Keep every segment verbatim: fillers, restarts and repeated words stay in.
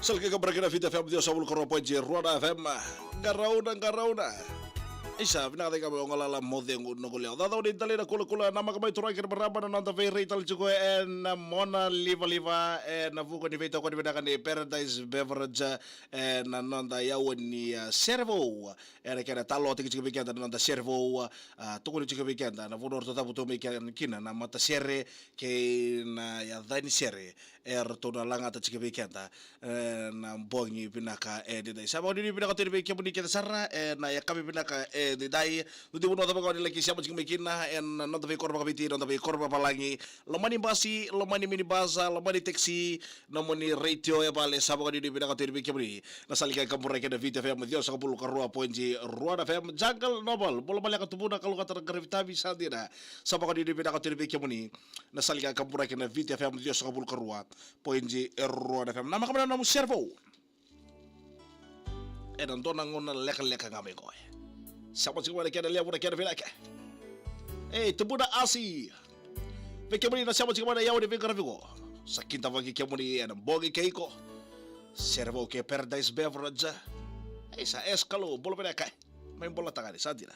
Sa laki kaburaki na Viti F M ciwasagavulu ka rua poidi rua na F M. Qarauna, qarauna. Isa, vinaka cake mai o galala mo cegu noqu lewa. Caucau ni talai na kulakula, namaka mai, turaga kei na marama, na noda veiraitayaloti tiko ena mona livaliva ena vuku ni veitokoni vinaka ni Paradise Beverage, ena noda yaua ni, a, serevou. Ena kena talanoataki tiko vei keda na noda serevou, a, tukuni tiko vei keda na vanua ratou cavutu mai kina na matasere kei na yaca ni sere eratou na lagata tiko vei keda, e, na bogi vinaka edaidai. Sa vakanuinui vinaka tu yani vei kemuni kece sara, e, na yakavi vinaka edaidai. Dua tale na vanua cava ga o ni laki sema tiko mai kina, e, na noda veikoro vakaviti, noda veikoro vakavalagi, loma ni basi, loma ni minibus, loma ni taxi, nomuni retio e vale, sa vakanuinui vinaka tu yani vei kemuni. Na sala ni kaburaki na Viti F M ciwasagavulu ka rua poidi rua na F M. Jungle Novel, bula maleka, tubuna, kalougata na qaravi tavi, sa dina. Sa vakanuinui vinaka tu yani vei kemuni. Na sala ni kaburaki na Viti F M ciwasagavulu ka rua poidi rua na F M. Namaka mai na nomu serevou ena dua na gauna lekaleka ga mai qo. Sema tiko mai na kena levu na kena vinaka. Ei, tubuna Asi. Vei kemuni na sema tiko mai na yaua ni veiqaravi qo, sa kidavaki kemuni ena bogi kei iko. Serevou kei Paradise Beverage. Ei, sa es Kalou, bula vinaka. Mai bolataka ni sa dina.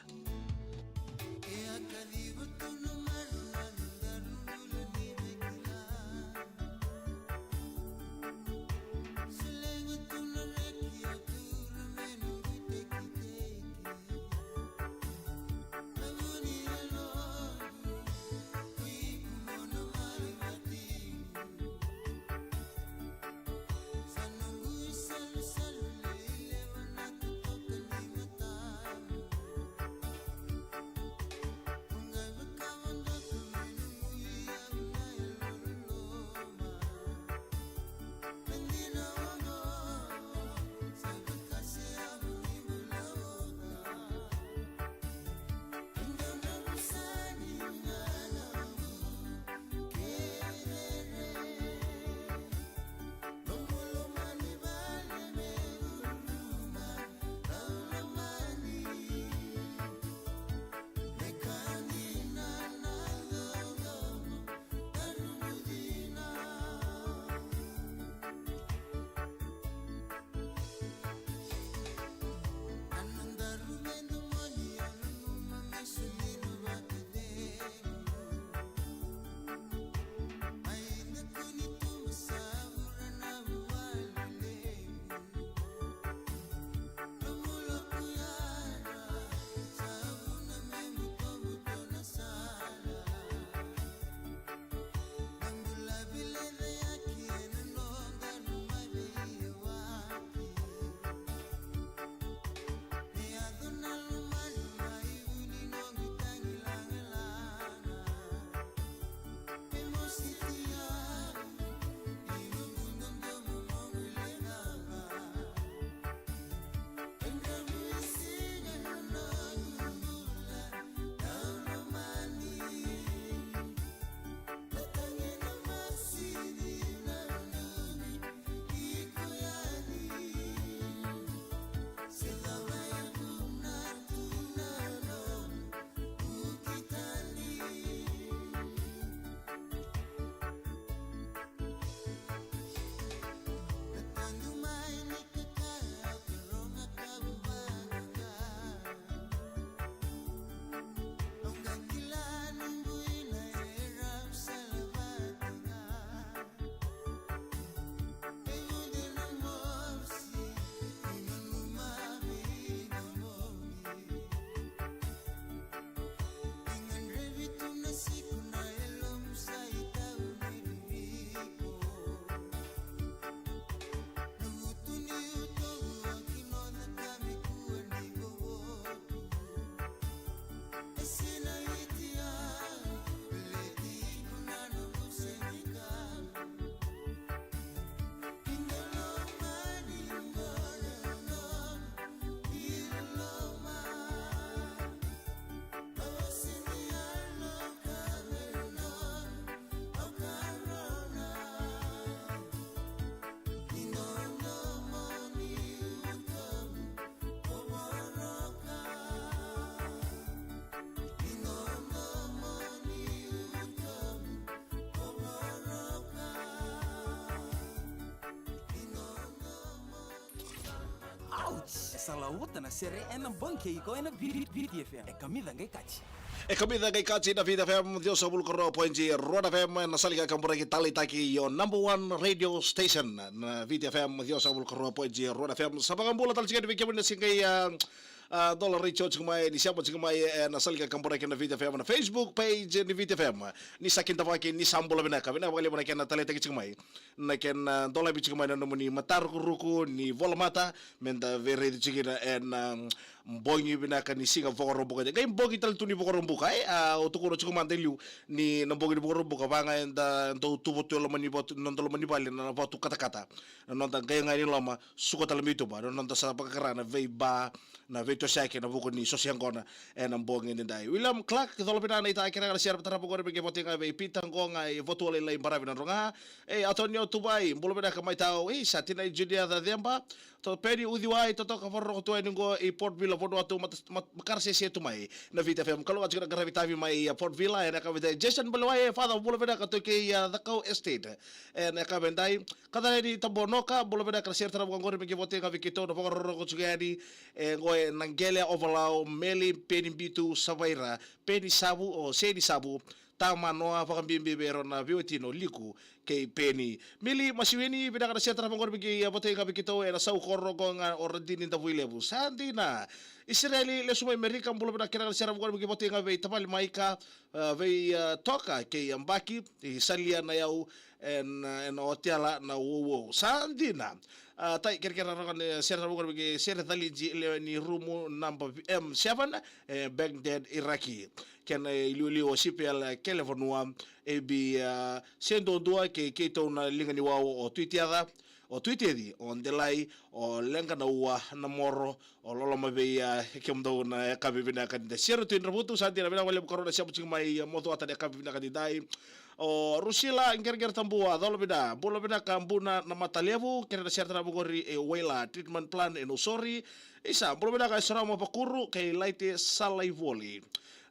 Sa lauta na sere ena bogi kei iko ena V-, V-, Viti F M. E kamica qai kaci. E kamica qai kaci na Viti F M, ciwasagavulu ka rua poidi rua na F M, na sala ni kakaburaki taleitaki, your number one radio station. Na Viti F M, ciwasagavulu ka rua poidi rua na F M. Sa vakabula tale tiko yani vei kemuni na siga i, a, a, dola retio tiko mai, ni sema tiko mai, e, na sala ni kakaburaki na Viti F M, na Facebook page ni Viti F M. Ni sa kidavaki, ni sa bula vinaka, vinaka vakalevu na kena taleitaki tiko mai. Na kena, a, dolavi tiko mai na nomuni matarukuruku, ni volamata, meda veiraici tiko kina ena, a, bogi vinaka ni siga Vakaraubuka. Qai bogi tale tu ni Vakaraubuka, e, a, au tukuna tiko mada e liu ni na bogi ni Vakaraubuka, vaka ga eda dau tuva tu e loma ni vatu, na noda loma ni vale, na vatu katakata. Na noda qai ga ni loma, suka tale mai tuba, na noda sa vakakara na veiba, na veitosoyaki ena vuku ni soso yaqona ena bogi edaidai. William Clark, cola vinaka na ita, kerea ga na sere, tarava qori me qai votei ga vei Peter Qoqa, e Vatualailai, baravi Nadroga. E, Antonio Tuvai, bula vinaka mai tau. E, sa tinai Julia Caceba, to Peni Uciwai, totoka vakarorogo tu yani qo i Port Vila, Vanuatu, mat-, mat-, makara sese tu mai na Viti F M. Kalougata tiko na qaravi tavi mai, a, Port Vila, ena yakavi edaidai. Jason Balewai, e, Father, bula vinaka tu kei, a, Cakau Estate. Ena yakavi edaidai. Kataleni Tabonoka, bula vinaka, na sere, tarava qori me qai votei ga vei keitou na vakarorogo tiko yani. E, qo ena qele Ovalau, Meli, Peni Bitu, Savaira, Peni Savu, o Seni Savu, Tamanoa, vakabibi vei ira na veiwatini o Liku kei Peni. Mili Masiwini, vinaka, na sere, tarava qori me qai votei ga vei keitou ena saukoro qo ga o Radini Davuilevu. Sa dina. Isireli lesu mai Merika, bula vinaka, kerea ga na sere, tarava qori me qai votei ga vei tavale Maika, a, vei, a, Toka kei Abaki, i Salia na yau, en, en otela na uouou. Sa dina. A, tai, kerekere rogo ni sere, sa vukuna vei sere Caliji, lewe ni rumu naba M seven, e Baghdad, Iraki. Kena iliuliu o Sipel, e, Kelevanua, A B, a, se duadua kei keitou na liga ni wau o Tuiteca, o Tuiteci, o Delai, o Leqa na ua na moro, o loloma vei, a, kemudou na yakavi vinaka ni dai. Sere tu i Dravutu, sa dina, vinaka vakalevu karua na sema tiko mai, a, Mocuata na yakavi vinaka ni dai. O Rusila Qereqere Tabua, cola vinaka, bula vinaka Buna na Matalevu, kere na sere tara vukori e Waila Treatment Plant e Nausori. Isa, bula vinaka e Sorama Vakuru, kei Laite Salaivoli.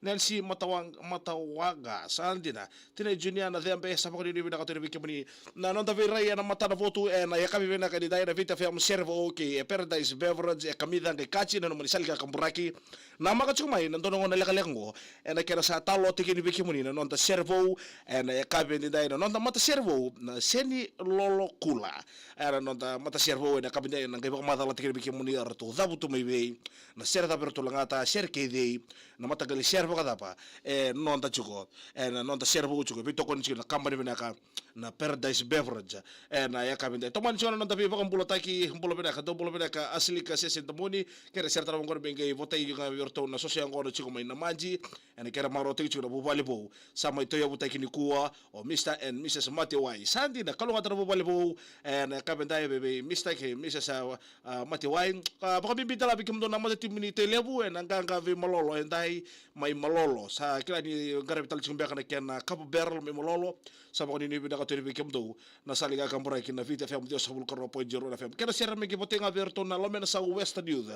Nancy Matawa-, Matawaqa, sa dina. Tinai Junior na Cebe, sa vakanuinui vinaka tu vei kemuni. Na noda veirai ena matana votu ena yakavi vinaka ni dai na Viti F M, sere vou kei e Paradise Beverage, e kamica qai kaci na nomuni sala ni kakaburaki. Namaka tiko mai na dua na gauna lekaleka oqo ena kena sa talanoataki kina vei kemuni na noda sere vou ena yakavi ni dai, na noda matasere vou na Seni Lolo Kula. Ena noda matasere vou ena yakavi ni dai, na qai vakamacalataki kina vei kemuni eratou cavutu mai vei, na sere cava eratou lagata, sere kei cei, na mataqali sere vakacava e noda tiko, ena noda sere vou tiko, veitokoni tiko na kabani vinaka na Paradise Beverage ena yakavi ni dai. Tomani tiko na noda veivakabulataki, bula vinaka, dou bula vinaka, Asilika Sese Damuni, kere sere tara vou qori me qai votai ga vei iratou na soso yaqona tiko mai Namaji, ena kena marautaki tiko na vuvale vou sa mai tauyavutaki nikua, o Mister and Missus Matewai. Sa dina, kalougata na vuvale vou ena yakavi ni dai vei, vei Mister kei Missus, a, a, Matewai. A, vakabibi tale vei kemudou na matatimi ni Tailevu ena qaqa vei Malolo, e dai mai Malolo. Sa kila ni qaravi tale tiko beka na kena kava barrel mai Malolo. Sa vakanuinui vinaka tu vei kemudou na sala ni kakaburaki na Viti F M, ciwasagavulu ka rua point zero F M. Kena sere me qai votai ga vei iratou na Lomena Sau Western Youth.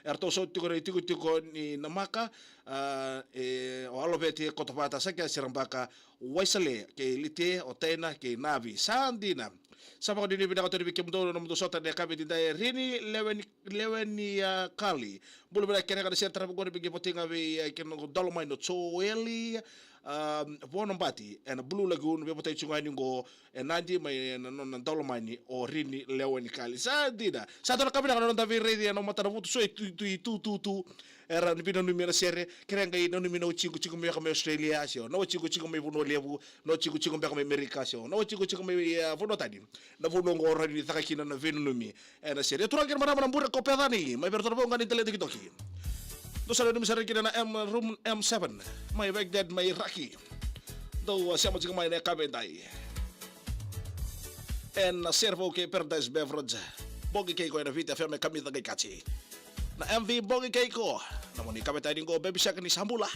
Eratou soti tiko na itikotiko ni Namaka, a, e, o Alovete, Kotovata, Sakia, Serabaka, Waisale kei Lite, o Taina kei Navi. Sa dina. Sa vakanuinui vinaka tu vei kemudou na nomudou sota ena yakavi ni dai, Rini Leweni, Leweni, a, Kali. Bula vinaka, kere ga na sere tara vou qori me qai votai ga vei, a, kena noqu daulomani o Joeli, a, Vonabati ena Blue Lagoon, veivotai tiko ga yani oqo e Nadi mai na nona daulomani o Rini Leweni Kali. Sa dina. Sa dua na ka vinaka na noda veiraici ena matana votu, so e tu, tu, tu, tu, tu. Era veinanumi ena sere, kere qai nanumi na watiqu tiko beka mai Australia, se o na watiqu tiko mai Vanua Levu, na watiqu tiko beka mai Amerika, se o na watiqu tiko mai, e, vanua tani. Na vanua oqo rawa ni caka kina na veinanumi ena sere. E turaga kei na marama na bure ko Pecani, mai vei iratou na voqa ni dela i Dokitoki. Dou sa nanumi sara kina na M, room M seven, mai Baghdad, mai Iraki. Dou, a, sema tiko mai na yakavi ni dai. Ena sere vou kei Paradise Beverage. Bogi kei koya na Viti F M, e kamica qai kaci. Na M V Bogi kei koya. Nomuni kavetani qo, Baby Shark, ni sa bula.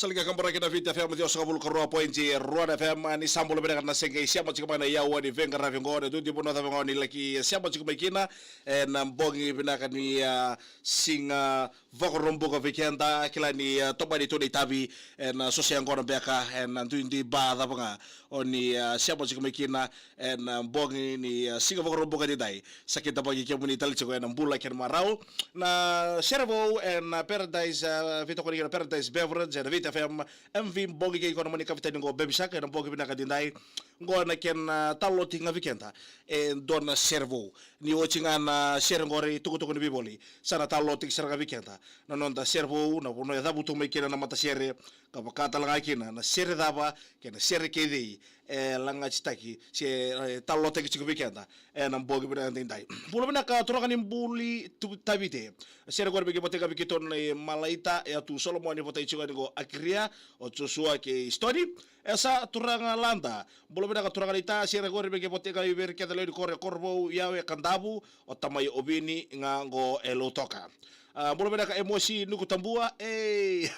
Salika Kaburaki na Viti F M, ciwasagavulu ka rua poidi rua na F M, ni sa bula vinaka na sega ni sema tiko mai na yawa ni veiqaravi oqo, na duidui vanua cava ga o ni laki sema tiko mai kina, ena bogi vinaka ni, a, siga Vakaraubuka vei keda, kila ni, a, tomani tu na itavi, ena so se yaqona beka, ena duidui ba cava ga o ni, a, sema tiko mai kina, ena bogi ni, a, siga Vakaraubuka edaidai. Sa kidavaki kemuni tale tiko ena bula kei na marau. Na sere vou ena Paradise, a, veitokoni kei na Paradise Beverage ena Viti F M, M V bogi kei koya na mani kavetani oqo, Baby Shark, ena bogi vinaka edaidai. Oqo na kena, a, talanoataki ga vei keda e dua na sere vou. Ni oti ga na sere oqori, tukutuku ni veivoli, sa na talanoataki sara ga vei keda na noda sere vou, na vanua e cavutu mai kina na matasere, ka vaka tale ga kina na sere cava kei na sere kei cei e lagatitaki se, e, talanoataki tiko vei keda ena bogi vinaka edaidai. Bula vinaka turaga ni Buli tu, Tavite. Sere oqori vei kemuni vata ga vei keitou na i Malaita, e a tu Solomoni, vata tiko yani qo Akiria, o Josua kei Stoni. E sa turaga Lada. Bula vinaka turaga ni Ta, sere oqori vei kemuni vata ga vei ira kece lewe ni koro e Korovou, Yawe, Kadavu, o tamai o Vini ga qo e Lautoka. A, bula vinaka Emosi Nukutabua, ei,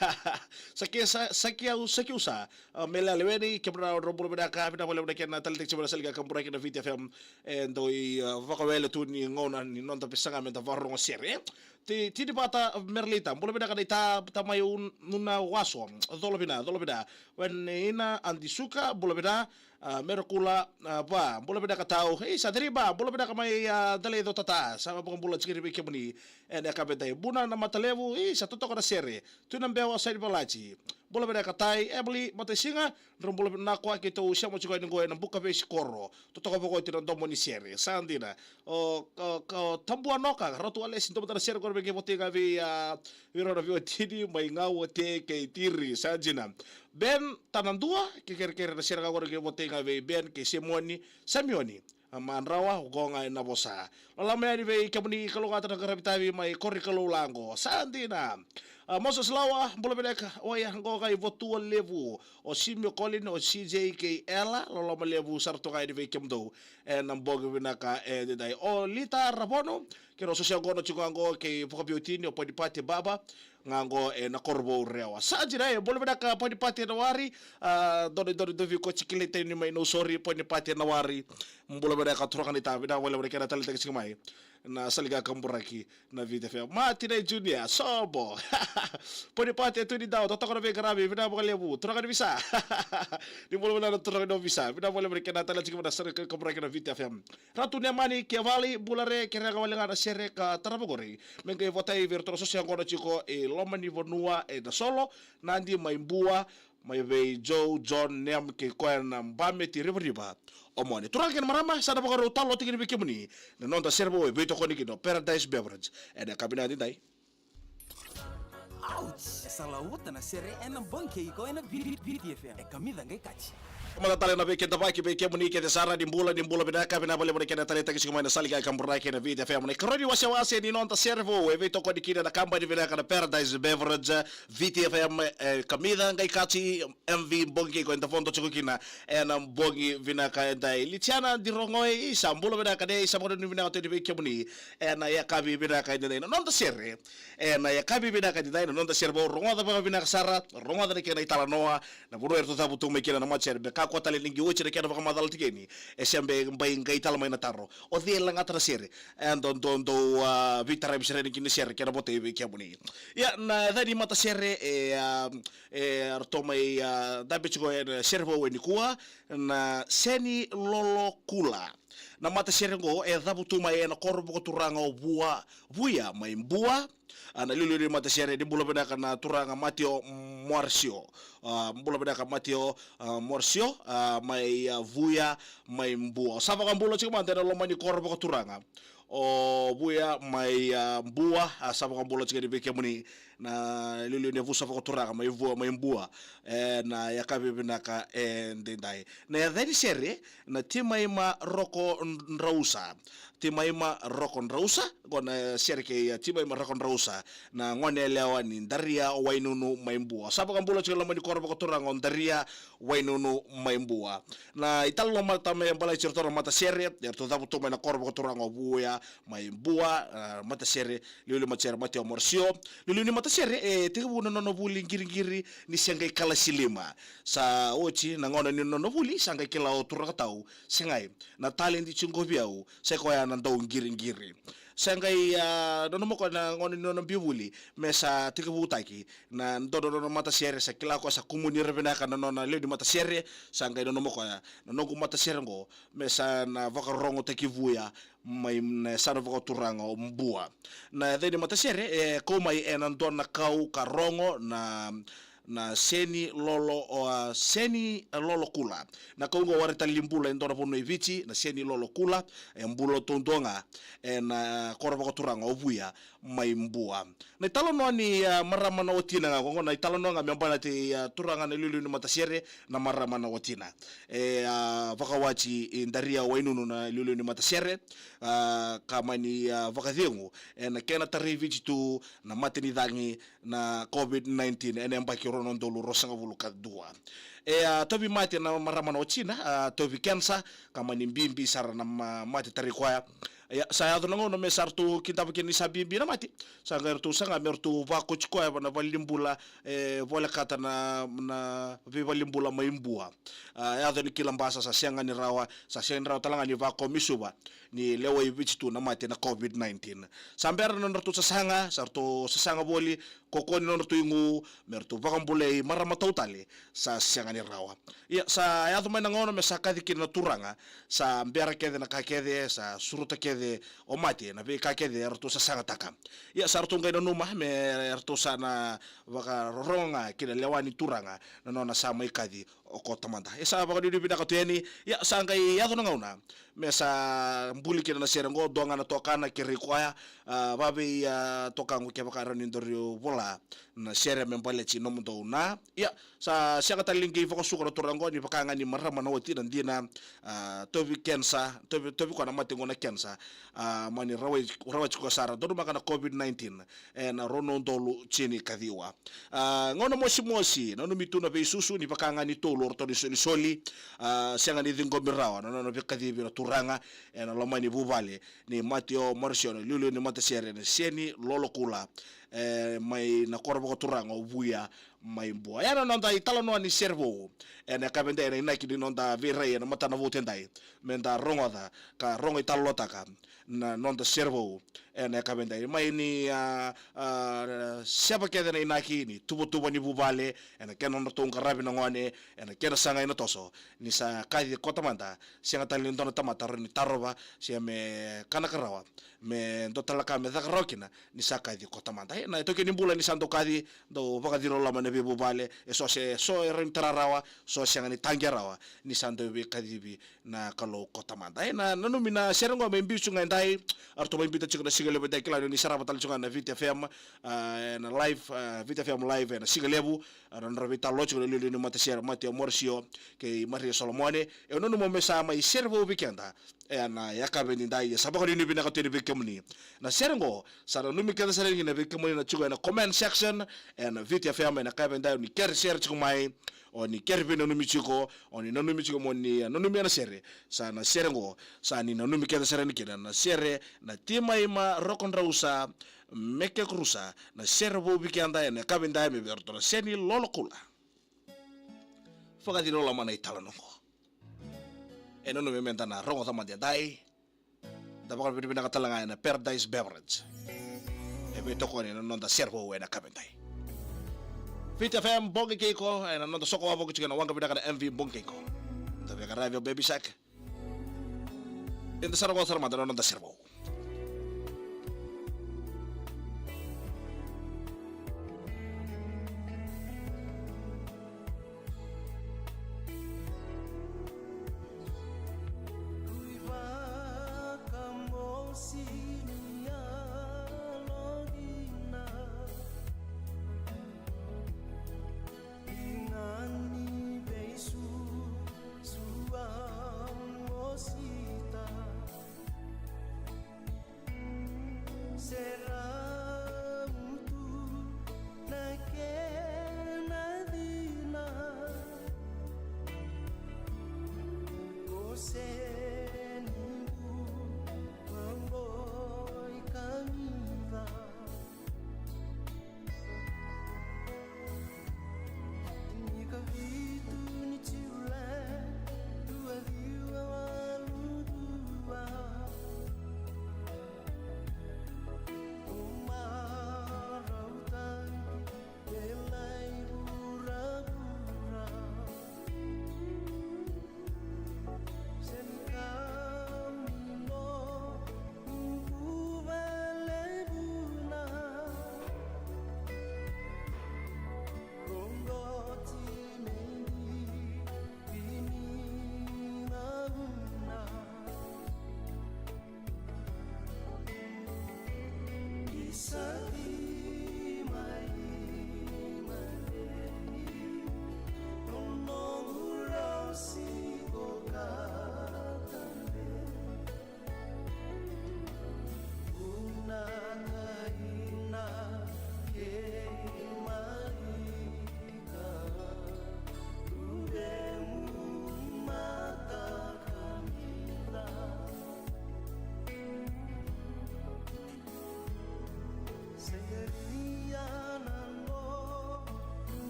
sa ke sa, sa ke au, sa ke usa. A, Mele Leweni, kemudou drau bula vinaka, vinaka vakalevu na kena taleitaki tiko mai na Salika Kaburaki na Viti F M, e dau i, a, vakawele tu ni gauna ni noda veisaga meda vakarorogo sere. Ti, Tini Vata Merlita, bula vinaka na i Ta, tamai un, Nuna Waso, Colovina, Colovina, Wena Ina, Adi Suka, bula vinaka, a, Merakula, a, Va, bula vinaka tau. Ei, sa Tiri Va, bula vinaka mai, a, Dalaicotata. Sa vakabula tiko vei kemuni ena yakavi edaidai. Buna na Matalevu, ei, sa totoka na sere. Tui na Bewa, Saini Valaji. Bula vinaka Tai, Emily Matasiga, drau bula vinaka, keitou sema tiko yani qo ena Bukavesi Koro. Totoka vakaoti na domo ni sere. Sa dina. O, o, o Tabua Noka, Ratu Alesi, domo tale na sere oqori vei kemuni vata ga vei, a, vei rau na veiwatini mai Gau, Wate kei Tiri, sa dina. Ben Tanadua, ke kerekere na sere ga oqori vei kemuni vata ga vei Ben kei Semoni, Samioni, a, Madrawa, oqo ga ena vosa. Loloma yani vei kemuni kalougata na qaravi tavi mai Kori Kalou Lago, sa dina. A, Moses Lawa, bula vinaka, oya, oqo ga i Vatualevu, o Simio Colin, o C J kei Ela, loloma levu sara tu ga yani vei kemudou ena bogi vinaka edaidai. O Lita Ravono, kei rau so se yaqona tiko ga qo kei vakaveiwatini, o Ponipati Baba, ga qo ena Korovou Rewa. Sa dina, e, bula vinaka Ponipati Nawari, a, donu, donu, donu, vei ko tiko i Leiteni mai Nausori, Ponipati Nawari, bula vinaka turaga ni Ta, vinaka vakalevu na kena taleitaki tiko mai na Salika Kaburaki na Viti F M. Martina Junior, sobo. Ponipati e Tui Nidau, totoka na veiqaravi, vinaka vakalevu. Turaga ni Visa. Ni bula vinaka na turaga ni Visa. Vinaka vakalevu na kena taleitaki tiko mai na Salika Kaburaki na Viti F M. Ratu Nemani Kevali, bula re, kerea ga wale ga na sere ka tarava oqori. Me qai votai vei iratou na so se yaqona tiko i loma ni vanua e Nasolo, Nadi mai Bua, mai vei Joe, John, Nem kei koya na Bameti Rivariva. O moni turaga kei na marama, sa na vakarau talanoataki vei kemuni na noda sere vou e veitokoni kina o Paradise Beverage ena yakavi vinaka edaidai. Ouch! E sa lauta na sere ena bogi kei koya na V-, V-, Viti F M. E kamica qai kaci. Tamata tale na veikidavaki vei kemuni kece sara, ni bula, ni bula vinaka, vinaka vakalevu na kena taleitaki tiko mai na Salika Kaburaki na Viti F M. Na ikarua ni wasewase ni noda sere vou e veitokoni kina na kabani vinaka na Paradise Beverage, Viti F M, e kamica qai kaci, M V bogi kei koya eda vodo tiko kina ena bogi vinaka edai. Litiana Dirogoi, isa bula vinaka nei, sa vakanuinui vinaka tu yani vei kemuni ena yakavi vinaka edai. Na noda sere ena yakavi vinaka edai, na noda sere vou, rogoca vakavinaka sara, rogoca na kena italanoa, na vanua eratou cavutu mai kina na matasere, me kakua tale ni qai oti na kena vakamacalataki yani, e se bera ni qai tale mai na taro. O cei e lagata na sere? E dou, dou, dou, a, veitaravi sara yani ki na sere kei na votai vei kemuni. Ia, na yaca ni matasere e, a, e ratou mai, a, dabe tiko ena sere vou e nikua, na Seni Lolo Kula. Na matasere oqo e cavutu mai ena koro vakaturaga o Vua, Vuya mai Bua. A, na liuliu ni matasere, ni bula vinaka na turaga Matio Morsio. A, bula vinaka Matio, a, Morsio, a, mai, a, Vuya mai Bua. Sa vakabula tiko mada ena loma ni koro vakaturaga o Vuya mai, a, Bua, a, sa vakabula tiko yani vei kemuni na liuliu ni yavusa vakaturaga mai Vua mai Bua ena yakavi vinaka edaidai. Na yaca ni sere na Timaima Roko Drausa. Timaima Roko Drausa, qo na sere kei, a, Timaima Roko Drausa, na gone yalewa ni Daria Wainunu mai Bua. Sa vakabula tiko ena loma ni koro vakaturaga o Daria Wainunu mai Bua. Na italanoa mata me baleti iratou na matasere, eratou cavutu mai na koro vakaturaga o Vuya mai Bua, a, matasere, liuliu matasere Mateo Morosio. Liuliu ni matasere, e tekivu na nona vuli qiriqiri ni se qai kalasi lima. Sa oti na gauna ni nona vuli, sa qai kila o turaga tau, segai, na taledi tiko qo vei au, sa i koya na dau qiriqiri. Sa qai, a, nanuma o koya na gauna ni nona biu vuli, me sa tekivutaki na dua na nona matasere, sa kila o koya sa kumuni ira vinaka na nona lewe ni matasere, sa qai nanuma o koya na noqu matasere qo, me sa na vakarogotaki Vuya mai na yasana vakaturaga o Bua. Na yaca ni matasere e kau mai ena dua na kau ka rogo na, na Seni Lolo, o, a, Seni Lolo Kula. Na kau qo warai tale ni bula e dua na vanua e Viti, na Seni Lolo Kula, e bula taudua ga ena koro vakaturaga o Vuya mai Bua. Na italanoa ni, a, marama na watina ga, qo na italanoa ga me baleti, a, turaga na liuliu ni matasere, na marama na watina. E, a, vakawati i Daria Wainunu na liuliu ni matasere, a, ka mani, a, vakacegu ena kena tarai Viti tu na mate ni cagi na COVID nineteen ena yabaki rua na udolu ruasagavulu ka dua. E, a, tauvimate na marama na watina, a, tauvi kenisa, ka mani bibi sara na ma-, mate tarai koya. Ia, sa yaco na gauna me sa ratou kidava kina ni sa bibi na mate. Sa qai ratou saga me ratou vakoti koya va na valenibula, e, volekata na, na veivalenibula mai Bua. A, yaco ni kila basa sa sega ni rawa, sa sega ni rawa tale ga ni vakomi Suva ni lewai Viti tu na mate na COVID nineteen. Sa bera na nodratou sasaga, sa ratou sasaga voli, kokoni nodratou igu me ratou vakabulai marama tau tale, sa sega ni rawa. Ia, sa yaco mai na gauna me sa kaci kina na turaga, sa bera kece na ka kece, sa suruta kece o mate na veika kece eratou sasagataka. Ia, sa ratou qai nanuma me ratou sa na vakarorogo ga ki na lewa ni turaga na nona sa mai kaci o Kotamada. E sa vakanuinui vinaka tu yani. Ia, sa qai yaco na gauna me sa buli kina na sere qo, dua ga na tokana kerei koya, a, vavei, a, tokaqu kevaka e rawa ni daru vola na sere me baleti nomudou na. Ia, sa sega tale ni qai vakasuka na turaga qo ni vaka ga ni marama na watina dina, a, tauvi kenisa, tauvi, tauvi koya na mate qo na kenisa, a, mani rawai, rawati koya sara, donumaka na COVID nineteen ena rua na udolu tinikaciwa. A, gauna mosimosi, nanumi tu na veisusu ni vaka ga ni tolu o ratou na isolisoli, a, sega ni ciqomi rawa na nona veikacivi na turaga ena loma ni vuvale nei Mateo Morosio na liuliu ni matasere na Seni Lolo Kula, e, mai na koro vakaturaga o Vuya mai Bua. Ia na noda italanoa ni sere vou ena yakavi edai, ena inaki ni noda veirai ena matana vou edai, meda rogoca ka rogo italanoataka na noda sere vou ena yakavi edai. Mai ni, a, a, seva kece na inaki ni tuvatuva ni vuvale ena kena nodratou qaravi na gone, ena kena sagai na toso, ni sa kaci Kotamada, sega tale ni dua na tamata rawa ni tarova se me kanaka rawa, me dua tale na ka me caka rawa kina, ni sa kaci Kotamada. E, na itaukei ni bula ni sa dau kaci, dau vakaciri loma na veivuvale, e so se, so e rawa ni tara rawa, so sega ni taqia rawa, ni sa dau veikacivi na Kalou Kotamada. E, na nanumi na sere qo mai biu tu ga edai, eratou mai biuta tiko na siga levu edai, kila ni sarava tale tiko ga na Viti F M, a, ena live, a, Viti F M live ena siga levu, a, na nodra veitalanoa tiko na liuliu ni matasere Mateo Morosio kei Maria Solomone. E, au nanuma me sa mai sere vou vei keda ena yakavi edai, e sa vakanuinui vinaka tu yani vei kemuni. Na sere qo, sa nanumi kece sara yani kina vei kemuni na tiko ena comment section ena Viti F M ena yakavi edai, o ni kere sere tiko mai, o ni kere veinanumi tiko, o ni nanumi tiko mo ni, a, nanumi ena sere. Sa na sere qo, sa ni nanumi kece sara yani kina na sere na Timaima Rokodrausa Mekekurusa, na sere vou vei keda ena yakavi edai mai vei iratou na Seni Lolo Kula. Vakaciri loma na italanoa qo. E nanumi meda na rogoca mada edai. Da vakavinavinaka tale ga ena Paradise Beverage e veitokoni ena noda sere vou ena yakavi edai. Viti F M, bogi kei iko, ena noda soko wavoki tiko ena waqa vinaka na M V, bogi kei iko. Da veiqaravi o Baby Shark. Eda sa rogoca sara mada na noda sere vou.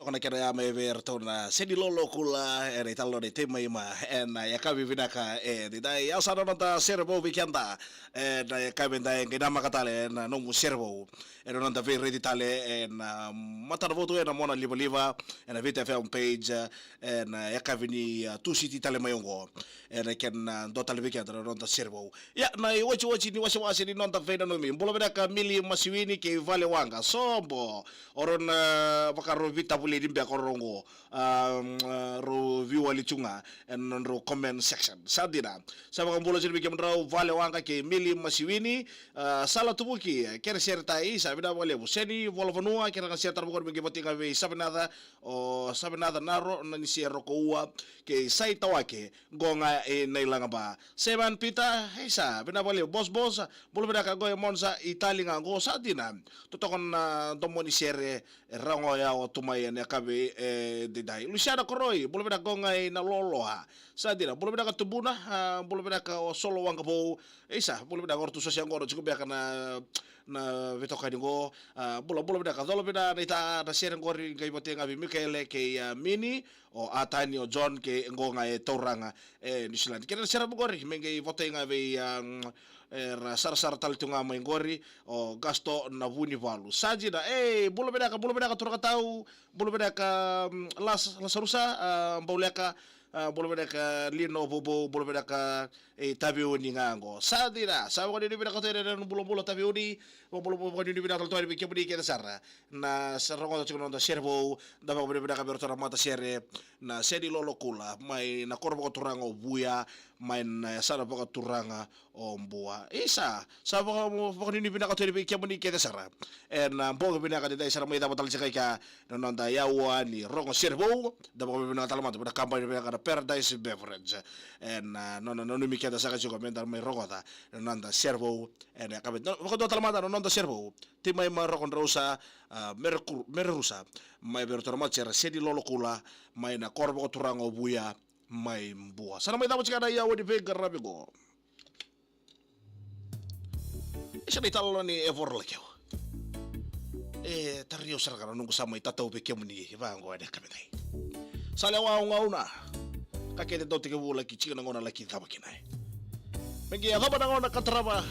Toka na kena ya mai vei iratou na Sedi Lolokula, ena italanoa ni Tei Maima, ena yakavi vinaka edaidai. Au sa na noda sere vou vei keda, ena yakavi edaidai, qai namaka tale na nomu sere vou. Ena noda veiraici tale, ena matana vou tu ena mona livaliva, ena Viti F M page, ena yakavi ni, a, Tusiti tale mai oqo. Ena kena dua tale vei keda na noda sere vou. Ia, na iwatiwati ni wasewase ni noda veinanumi. Bula vinaka Mili Masiwini kei Vale Waqa. Sobo. O rau na vakarau veitavulici beka o rau oqo. A, mm, a, rau veiwali tu ga ena nodrau comment section. Sa dina. Sa vakabula tiko vei kemudrau Vale Waqa kei Mili Masiwini. A, Sala Tuvuki, kena sere tai, sa vinaka vakalevu. Seni Volavanua, kena sere tara vakalevu, me qai votei ga vei Savenaca, o Savenaca Naro, na ni sere ko ua, kei Sai Tawake, qo ga e Nailagaba. Sevan Peter, isa, vinaka vakalevu. Bos Bos, bula vinaka qo e Monza, Itali ga qo, sa dina. Totoka na domo ni sere, e rogo yawa tu mai ena yakavi edaidai. Lusiana Koroi, bula vinaka qo ga e Naloloa. Sa dina, bula vinaka Tubuna, a, bula vinaka o Solo Waqa Vou. Isa, bula vinaka o ratou sosia qo, tiko beka na, na veitokani qo. A, bula, bula vinaka, cola vinaka na ita, na sere qori qai votei ga vei Mikaele kei, a, Mini, o Atani, o John, kei qo ga e Tauraga, e New Zealand. Kena sere qori, me qai votei ga vei, a, mm, era sarasara tale tu ga mai qori, o Gasto Navunivalu. Sa dina, e, bula vinaka, bula vinaka turaga tau, bula vinaka, mm, Las, Lasarusa, a, Bauleka, a, bula vinaka Lino Bobo, bula vinaka, e, Taveuni ga qo. Sa dina, sa vakanuinui vinaka tu ena bulabula Taveuni, vakabula, vakanuinui vinaka tale tu yani vei kemuni kece sara. Na sa rogoca tiko na noda sere vou, da vakavinavinaka vei iratou na matasere, na Sedi Lolokula, mai na koro vakaturaga o Vuya, mai na yasana vakaturaga o Bua. Isa, sa vaka, vakanuinui vinaka tu yani vei kemuni kece sara. Ena bogi vinaka edaidai sa na mai cava tale tiko kina na noda yaua ni rogo sere vou, da vakavinavinaka tale mada vei na kabani vinaka na Paradise Beverage. Ena, a, nona nanumi keda saka tiko meda mai rogoca na noda sere vou. Ena yakavi, na, vakadua tale mada na noda sere vou. Tei Maima Rokodrausa, a, Mere Kuru, Mere Rusa. Mai vei iratou na matasere Sedi Lolokula, mai na koro vakaturaga o Vuya, mai Bua. Sa na mai cava tiko na yaua ni veiqaravi qo. Isa na italanoa ni Evora Lakeu. E, tarai au sara ga na noqu sa mai tatau vei kemuni vaqo ena yakavi edai. Sa lewa au gauna. Ka kece dau tekivu laki tiko na gauna laki cava kina. Me qai yacova na gauna ka tarava.